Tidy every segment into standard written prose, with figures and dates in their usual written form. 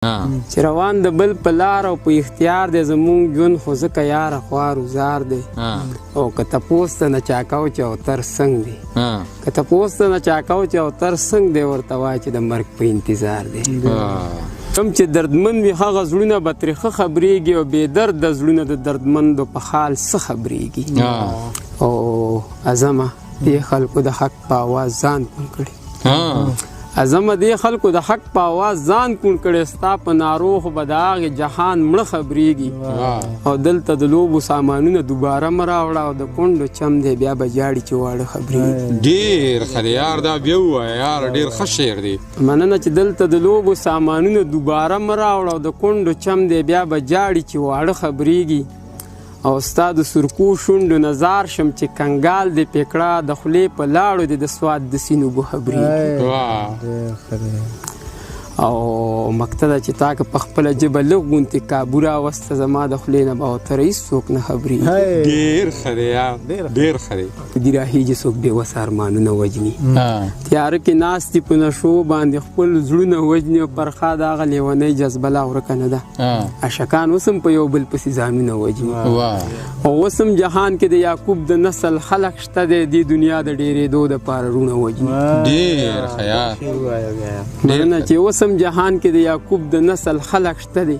چې روان د بل په لار او په اختیار دی، زمونږ ژوند خو ځکه یاره خوار و زار دی. او که تپوس ته نه چا کو چې اوتر څنګ دی، که تپوس ته نه چا کو چې اوتر څنګ دی، ورته وایه چې د مرګ په انتظار دی. کوم چې دردمن وي هغه زړونه به ترې ښه خبرېږي، او بې درده زړونه د دردمندو په حال څه خبرېږي. او ازمه دې خلکو د حق په اواز ځان کوڼ کړي، ازمه دې خلکو د حق په اواز ځان کوڼ کړي، ستا په نارو خو به د هغې جهان مړه خبرېږي. او دلته د لوبو سامانونه دوباره مه راوړه، او د کونډو چم دی بیا به ژاړي چې واړه خبرېږي. ډېر ښه دی یار، دا بیا ووایه یار، ډېر ښه شعر دی. مننه چې دلته د لوبو سامانونه دوباره مه راوړه، او د کونډو چم دی بیا به ژاړي چې واړه خبرېږي. او ستا د سرکو شونډو نظار شم چې کنګال دې پې کړه، د خولې په لاړو دې د سواد د سین اوبه خبرېږي. او مکتده چې تا که په خپله ژبه لږ غوندې کابو راوسته، زما د خولې نه به تر هېڅوک نه خبرېږي. ډېر ښه دی یار، ډېر ښه دی. دي راخېژي څوک بې وسه ارمانونه وژني، تیاره کې ناست دي په نشو باندې خپل زړونه وژني، او پرخا د هغه لیونۍ جذبه لا ورکه نه ده. عاشقان اوس هم په یو بل پسې ځانونه وژني. او اوس هم جهان کې د یعقوب د نسل خلک شته دی، دې دنیا د ډېرېدو دپاره وروڼه وژني. ډېر ښه یار. مننه چې اوس هم جهان کې د یعقوب د نسل خلک شته دی،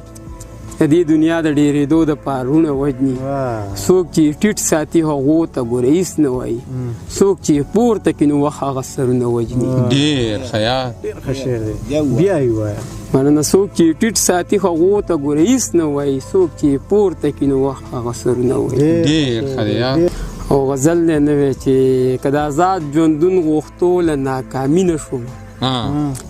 د دې دنیا د ډېرېدو دپاره وروڼه وژني. څوک چې ټیټ ساتي هغو ته ګوره هېڅ نه وایي، څوک چې پورته کړي نو وخت هغه سرونه وژني. ډېر ښه یار، ډېر ښه شعر دی، بیا یې ووایه. مننه، څوک چې ټیټ ساتي هغو ته ګوره هېڅ نه وایي، څوک چې پورته کړي نو وخت هغه سرونه وژني. ډېر ښه دی یار. او غزل دی نوی چې که د ازاد ژوندون غوښتو له ناکامي نه شوم،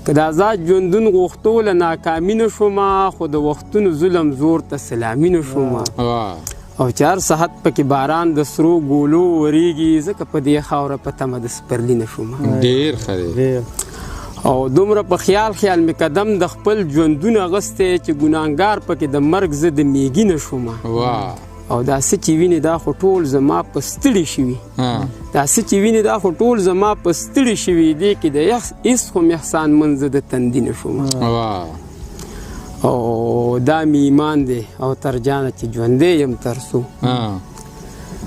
که د ازاد ژوندون غوښتو له ناکامي نه شوم، خو د وختونو ظلم زور ته سلامي نه شوم. او چې هر ساعت پکې باران د سرو ګولو ورېږي، ځکه په دې خاوره په تمه د سپرلي نه شوم. ډېر ښه دی. او دومره په خیال خیال مې قدم د خپل ژوندون اغوستی چې ګناهګار پکې د مرګ زه د میږي نه شوم. او دا څه چې وینې دا خو ټول زما په ستړي شوي، دا څه چې وینې دا خو ټول زما په ستړي شوي، دې کې د هېڅ خو مې احسان من زه د تندي نه شوم. او دا مې ایمان دی او تر جانه چې ژوندی یم تر څو،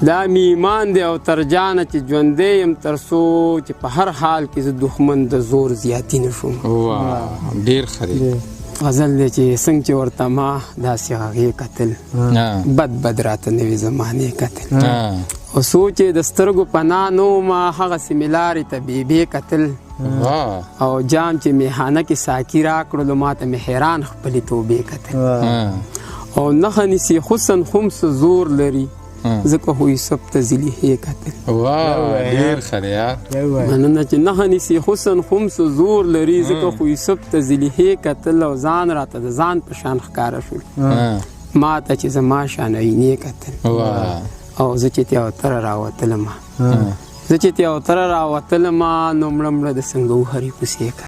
دا مې ایمان دی او تر جانه چې ژوندی یم تر څو چې په هر حال کې زه دښمن د زور زیاتي نه شوم. ډېر ښه دی. غزل دی چې څنګه چې ورته ما داسې هغې کتل، بد بد راته نوې زمانې کتل، او څو چې د سترګو پناه نه وم هغسې مې لارې ته بې بې کتل، او جام چې میخانه کې ساکي راکړلو ما ته مې حیران خپلې توبې کتل. او نښه نیسي حسن هم څه زور لري، ځکه خو یوسف ته زلیخې کتل. ډېر ښه دی یار. مننه چې نښه نیسي حسن هم څه زور لري، ځکه خو یوسف ته زلیخې کتل، او ځان راته د ځان په شان ښکاره شول، ما ته چې زما شان عینې کتل. او زه چې ترې اوتره راوتلم، زه چې ترې اوتره راوتلم نو مړه مړه د سنګوهرې کوڅې کتل.